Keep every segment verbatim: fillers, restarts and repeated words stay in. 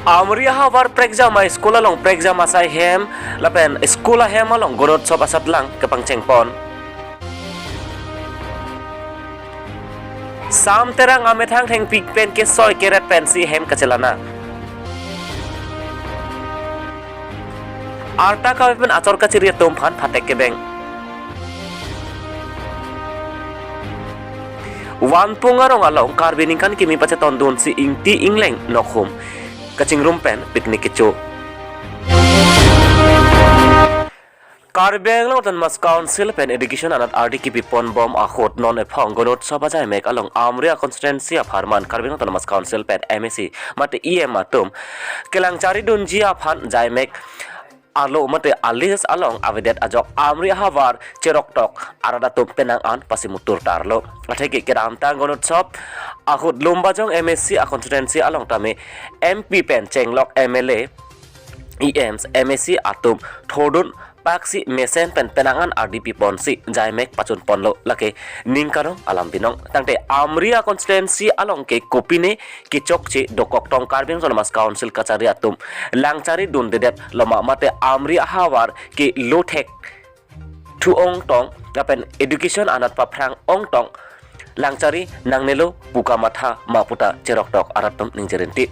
Amri ahavar prekjam a-school along prekjam asai hem lapen school ahem along Ganotsav asatlang kepangcheng pon. Sam Terang amethang thengpi pen kesoi keret pensi hem kachelang. Arta kave pen achor kachiri atum aphan phatek kebeng. Vanpung arong along Karbi ningkan kimi pachetondunsi ingti ingleng nokhum kachingrum pen picnic kecho. Karbi Anglong Autonomous Council pen education anat ardi kipi ponbom ahut non ephong Ganotsav ajaimek along Amri a-constituency apharman Karbi Anglong Autonomous Council pen M A C mate E M atum kelang charidunji aphan jaimek alo mate a-list along avedet ajok Amri ahavar cheroktok arat atum penang an pasimutur tarlo. Atheke kedamtang Ganotsav ahut Lumbajong M A C a-constituency along tame M P pen chenglok M L A, E Ms, M A C atum thordun paksi mesen pen penang an ardi piponsi jaimek pachun ponlo, lake ning karong alam binong. Tangte Amri a-constituency along ke kopine kechokche dokok tong Karbi Anglong Autonomous Council kachari atum lang charidundedet loma mate Amri ahavar ke lothek thu ongtong lapen education anat paphrang ongtong lang chari nangnelo pu kamatha ma puta cheroktok arat atum ningje rinti.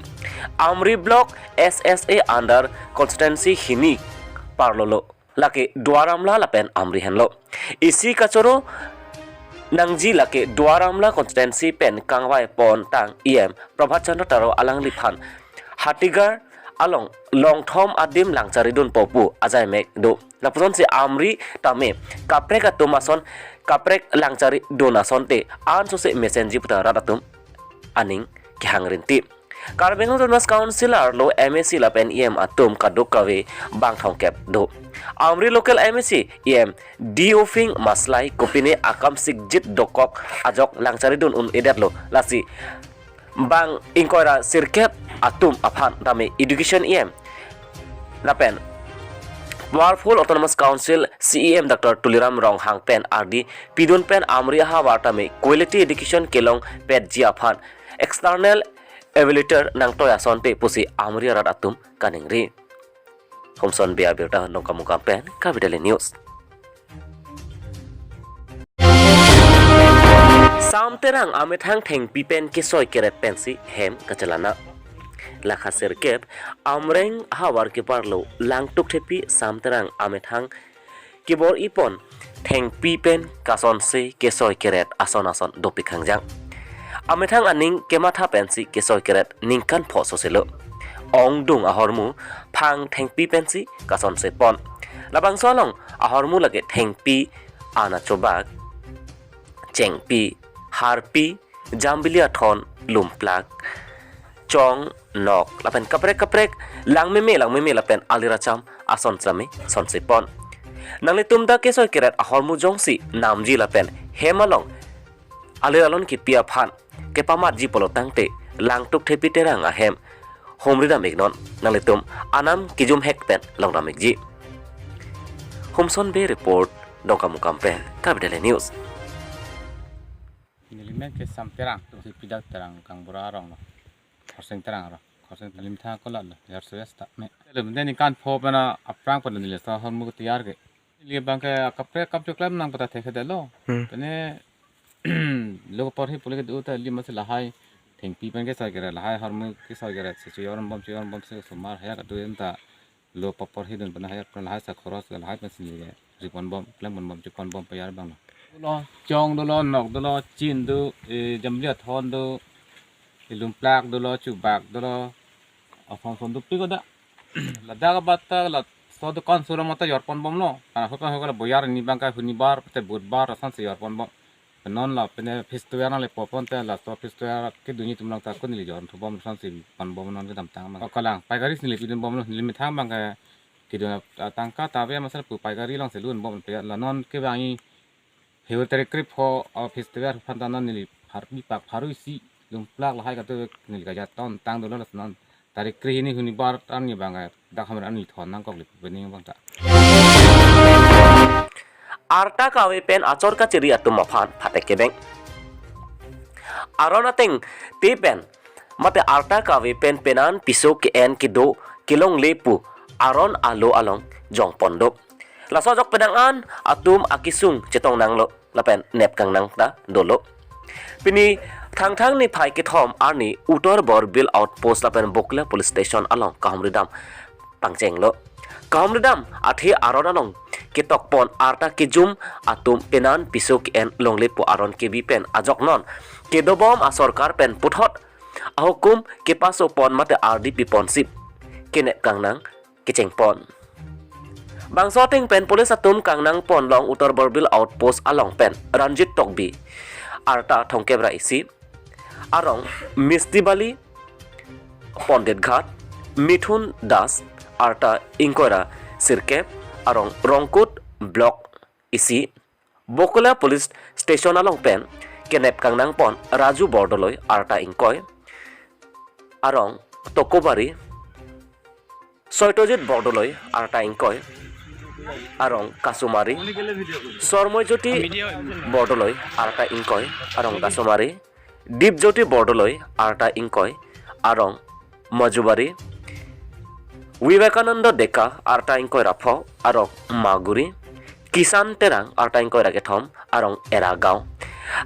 Amri block S S A under constituency hini parlolo, lake Duar Amla lapen Amri henlo. Isi kachoro nangji lake Duar Amla constituency pen kangvai pontang E M Prabhat Chandra Taro alangliphan Hatigarh along longthom adim lang charidunpo pu ajaimek do. Laputhotsi Amri tame kaprek atum ason, kaprek lang charidun asonte ansose mesenji puta rat atum aning kehang rinti. Karbi Anglong Autonomous Council arlo M A C lapen E M atum kadokave bang thomkep do. Amri local M A C E M D Ophing Maslai kopine akam sikjit dokok ajok lang charidun un-edetlo, lasi bang ingkoi ra sirkep atum aphan tame education E M lapen Powerful Autonomous Council C E M Doctor Tuliram Ronghang pen ardi pidun pen Amri ahavar tame quality education kelongpetji aphan external evaluator nangtoi asonte pusi Amri arat atum kaningri. Homson Bey abirta Dongkamukam pen Karbi Daily News. Sam Terang amethang thengpi pen kesoi keret pensi hem kachelang. Lakha sirkep Amreng ahavar keparlo Langtuk Thepi Sam Terang amethang kebor-i pon thengpi pen kasonse kesoi keret ason ason dopik hangjang. Amethang aning kematha pensi kesoi keret ningkan pho soselo. Ongdung ahormu phang thengpi pensi kasonse pon. Labangso along ahormu lake thengpi, ana chobak, chengpi, harpi, jambili athon, lumplak, chong, nok, lapen kaprek kaprek langmeme langmeme lapen alir acham ason sitame sonse pon. Nanglitum ta kesoi keret ahormu jongsi namji lapen hem along alir alon kipi aphan kepamatji pulo tangte Langtuk Thepi Terang ahem humridam iknon, nanglitum anam kijumhek pen longdam ikji. Homson Bey report, Dongkamukam pen Karbi Daily News. Neli men ke Sam Terang, tu si pidak Terang Kangbura arong lo. Khorsing Terang arong. Khorsing Terang limtha kolat lo, yar sues ta me. Lem den ningkan pho pen aphrang pen neli so ahormu tiyar ke. Neli abang ke kaprek kap choklem nang pata thekhe detlo. Hmm. Tene lo porhi pule ke du ta lim masi lahai thengpi pen kesoi keret, lahai ahormu kesoi keret, si chuyor bom chuyor bom si sumar hayak adu enta lo paporhi dun pen hayak pen lahai sa khoros lahai pen sini ke ri ponbom, klem ponbom, chepon bom payar abang lo. Dolo, chong dolo, nok dolo, chin do, e, jambili athon do, e, lumplak dolo, chubak dolo, ason son dopik koda. Ladak abat ta laso dukan solo mata yor ponbomlo. Karena hoka hoka boyar ni bangkai hunibar, pete budbar, asonsi yor ponbom. Pen non la pen festival nangle popon te laso festival kedunji atum along ta ko neli yor thubom asonsi ponbom non kedamtang abang. Kalang paigari si neli pidunbomlo, neli methang abang ke kedun atangka ta ave masa pu paigari alongsi lunbom pe la non ke bang i February tarik krip ho, ah, festival aphan ta non neli phar bi pak pharui si lumplak lahai katu neli kajat ton tang dolo las non. Tarik kre hini hunibar arni bang, eh, dak hamar arni thon nangkok le pening bang ta. Arta kave pen achor kachiri atum aphan phatek kebeng. Aron ateng te pen mate arta kave pen penan piso ke-en kedo kelongle pu aron alo along jongpon do. Laso ajok penang an atum akesung chetong nanglo lapen nep kangnang ta dolo. Pini Thangthang niphai kethom arni Uttar Borbil Outpost lapen Bokula Police Station along kahumridam pangchenglo. Kahumridam athe aron along ketokpon arta kejum atum penan piso ke-en longle pu aron kebi pen ajok non kedobom asorkar pen puthot ahukum kepasopon mate ardi piponsi kenep kangnang kechengpon. Bangso ateng pen police atum kangnangpon long Uttar Borbil Outpost along pen Ranjit Tokbi, arta thomkep ra isi, arong Misti Bali, Pandit Ghat, Mithun Das, arta ingkoi ra sirkep, arong Rongkut Block isi, Bokula Police Station along pen kenep kangnangpon Raju Bordoloi, arta ingkoi, arong Tokobari, Soitojit Bordoloi, arta ingkoi, arong Kasumari, Sormoijyoti Bordoloi, arta ingkoi, arong Kasumari, Dipjyoti Bordoloi, arta ingkoi, arong Majubari, Vivekananda Deka, arta ingkoi ra pho, arong Maguri, Kisan Terang, arta ingkoi ra kethom, arong Eragaon.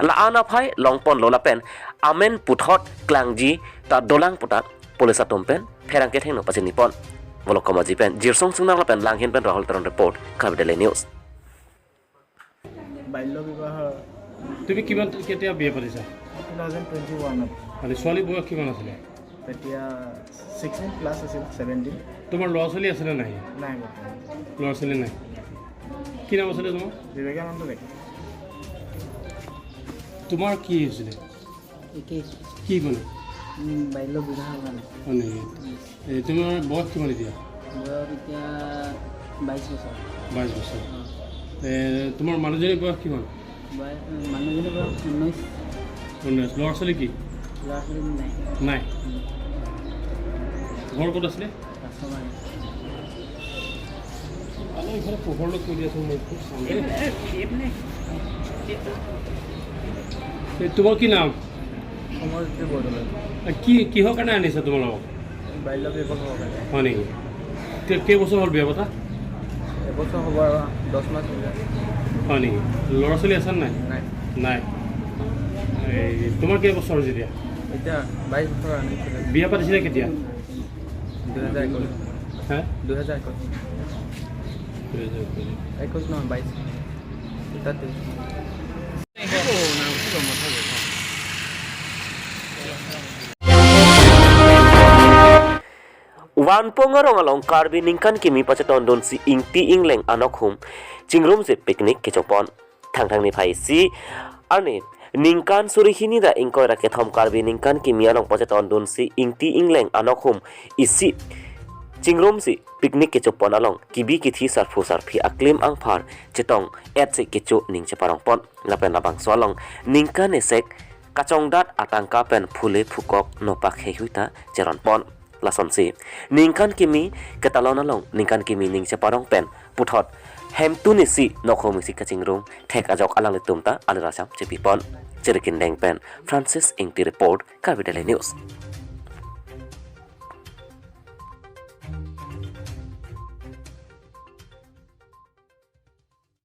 La-an aphai longponlo lapen amen puthot klangji ta dolang puta police atum pen pherangke thengno pachinipon. Volok Komaji pen Jirsong Singnar lapen Langhin pen Rahul Teron report, Karbi Daily News. বাল্য বিবাহ তুমি কিমান কেতিয়া বিয়া পাতিছা? Two thousand twenty ওৱানত। মানে ছোৱালী বয়স কিমান আছিলে? তেতিয়া ছিক্সটিন প্লাছ আছিল, ছেভেণ্টিন। তোমাৰ ল'ৰা ছোৱালী আছেনে নাই? নাই বৰ্তমান। ল'ৰা ছোৱালী নাই। কি নাম আছিলে তোমাৰ? বিবেকানন্দ ডেকা। তোমাৰ কি হৈছিলে? একেই কি মানে? উম, বাল্য বিবাহৰ কাৰণে। হয় নেকি? এই তোমাৰ বয়স কিমান এতিয়া? বয়স এতিয়া বাইছ বছৰ। বাইছ বছৰ। এই তোমাৰ মানুহজনীৰ বয়স কিমান? বয়স, মানুহজনীৰ বয়স ঊনৈছ। ঊনৈছ। ল'ৰা ছোৱালী কি? ল'ৰা ছোৱালী নাই। নাই। ঘৰ ক'ত আছিলে? কাষ্টমাৰ। অলপ ইফালে পোহৰলৈ কৈ দিয়াচোন, মই খুব চাওঁ দেই। এই তোমাৰ কি নাম? সমৰজ্যোতি বৰদলৈ। এ, কি, কিহৰ কাৰণে আনিছা তোমালোকক? বাল্য বিবাহ হ'ব কাৰণে। হয় নেকি? কে- কেইবছৰ হ'ল বিয়া পতা? এবছৰ হ'ব আৰু দহ মাহ চলি আছে। হয় নেকি? ল'ৰা ছোৱালী আছে নাই? নাই। নাই। এই তোমাৰ কেইবছৰ হৈছে এতিয়া? এতিয়া বাইছ বছৰ ৰানিং চলি আছে। বিয়া পাতিছিলা কেতিয়া? দুহেজাৰ একৈছ। হা? দুহেজাৰ একৈছ। একৈছ নহয়, বাইছ। তাতে। Vanpong arong along Karbi ningkan kimi pachetondunsi ingti ingleng anokhum chingrumsi picnic kechopon. Thangthang niphai isi arni ningkan suri hini ra ingkoi ra kethom Karbi ningkan kimi along pachetondunsi ingti ingleng anokhum isi chingrumsi picnic kechopon along kibi kithi sarphu sarpi aklim angphar chetong etsi kecho ning cheparongpon. Lapen labangso along ningkan esek kachongdat atangka pen phule phukok nopak heihui ta cheronpon. Lasonsi ningkan kimi ketalon along ningkan kimi ning cheparong pen puthot hemtun isi nokhum isi kachingrum thek ajok alanglitum ta alirasam chepipon. Chirikindeng pen Francis Ingti report, Karbi Daily News.